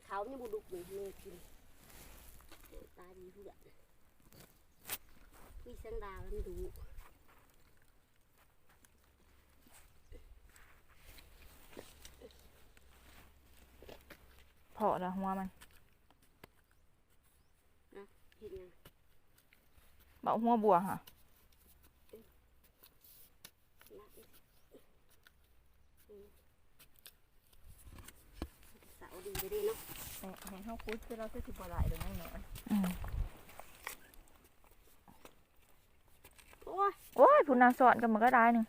ເຂົາຍັງບໍ່ດຸກ ນີ້ແມ່ກິນ ຕາດີເພື່ອນ ມີແສງດາວນຳດຸ. ພໍ້ລະຫົວມັນ ອະ ເຮັດຫຍັງ? ເບົາຫົວບົວຫະ ເສົາດີເດ້ເນາະ ໃຫ້ ໃຫ້ເຮົາຂຸດຄືລາວຄືຊິບໍ່ໄດ້ດອກນ້ອຍໆ ອືມ ໂອ້ຍ ໂອ້ຍ ພຸ້ນນະ ຊ້ອນກັນມັນກໍໄດ້ໜຶ່ງ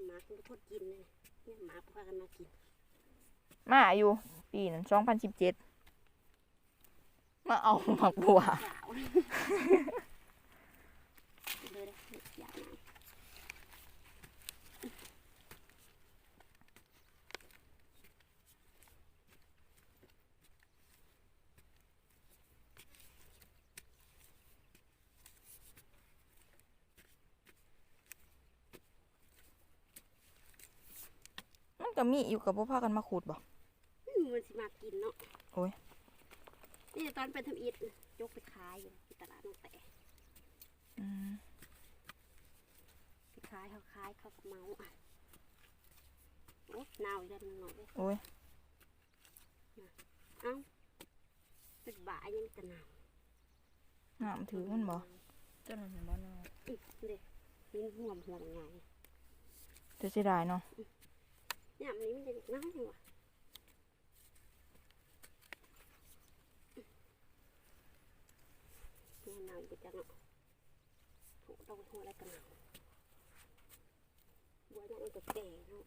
ໝາກມັນກໍພົດກິນເລີຍ ໝາກພາກັນມາກິນ ມາຢູ່ປີນັ້ນ ສອງພັນສິບເຈັດ ມາເອົາໝາກບົວ ເດີ ເດີ ຢ່າ ມັນກໍມີຢູ່ ກໍບໍ່ພາກັນມາຂຸດບໍ? ອືມ ມັນຊິມາກິນເນາະ ໂອ້ຍ ນີ້ຕອນໄປທຳອິດ ຈົກໄປຂາຍຢູ່ທີ່ຕະຫຼາດນ້ອງແຕ ອືມ ໄປຂາຍ ເຂົາຂາຍ ເຂົາກໍເໝົາ ໂອ້ຍ ເນົ່າອີກແລ້ວ ນ້ອງເອີຍ ໂອ້ຍ ນະ ເອົ້າ ເປັນບ້າຫຍັງ ມີແຕ່ເນົ່າ ນ້ຳຖືກມັນບໍ? ຕົວນັ້ນເຫັນບໍ່ເນາະ ອືມ ເດ້ ມີຮວມ ຮວມໃຫຍ່ ແຕ່ເສຍດາຍເນາະ ອືມ ຍາມນີ້ມັນຈະໜາວຫຍັງວະ ອືມ ເໜາວຢູ່ຈັກເນາະ ໂອ້ ຕ້ອງຫົວແລ້ວກໍເໜາວ. ບັວຍັງກໍແກ່ເນາະ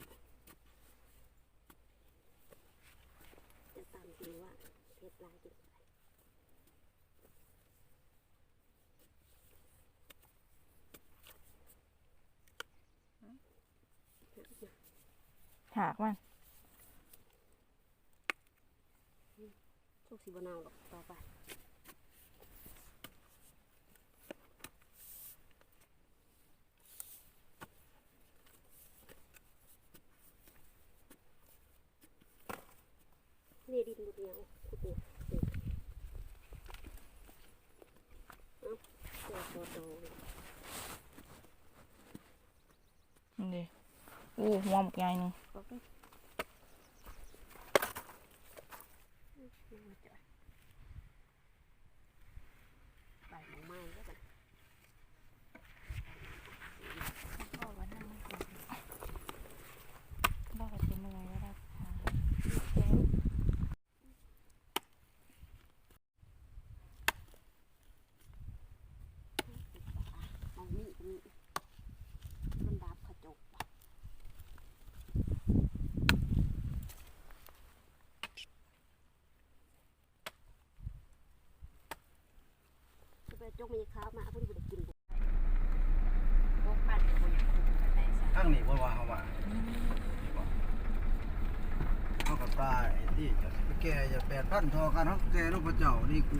ຈະຕຳກິນວ່າເຜັດຫຼາຍ ກິນຫຼາຍ ຫາກມັນ. ສົງຊິບໍ່ເນົ່າດອກຕໍ່ໄປ ນີ້ດິນບໍ່ໜຽວ ຂຸດນີ້ ເອົາ ຕົວໂຕໆ ນີ້ເດ້ ໂອ້ ຫົວບັກໃຫຍ່ໜຶ່ງ ອອກເດີ້ ໄປໝ່ອງໃໝ່ແລ້ວກັນ ບໍ່ກໍຊິເມື່ອຍແລ້ວ ເອົາມີດ ມີດ ມັນດາບຂະຈົກ ໄປຈົກແມ່ຂາວມາ ເພິ່ນບໍ່ໄດ້ກິນ ພວກມັນກໍບໍ່ຢາກກິນປານໃດຊະ ທາງນີ້ບໍ່ວ່າເຮົາວ່າ ນີ້ບໍ່ ເຮົາກໍຕາຍຕິ ໄປແກ່ຢ່າແປດພັນທໍ່ກັນ ເຮົາແກ່ນຳພະເຈົ້າ ນີ້ກູ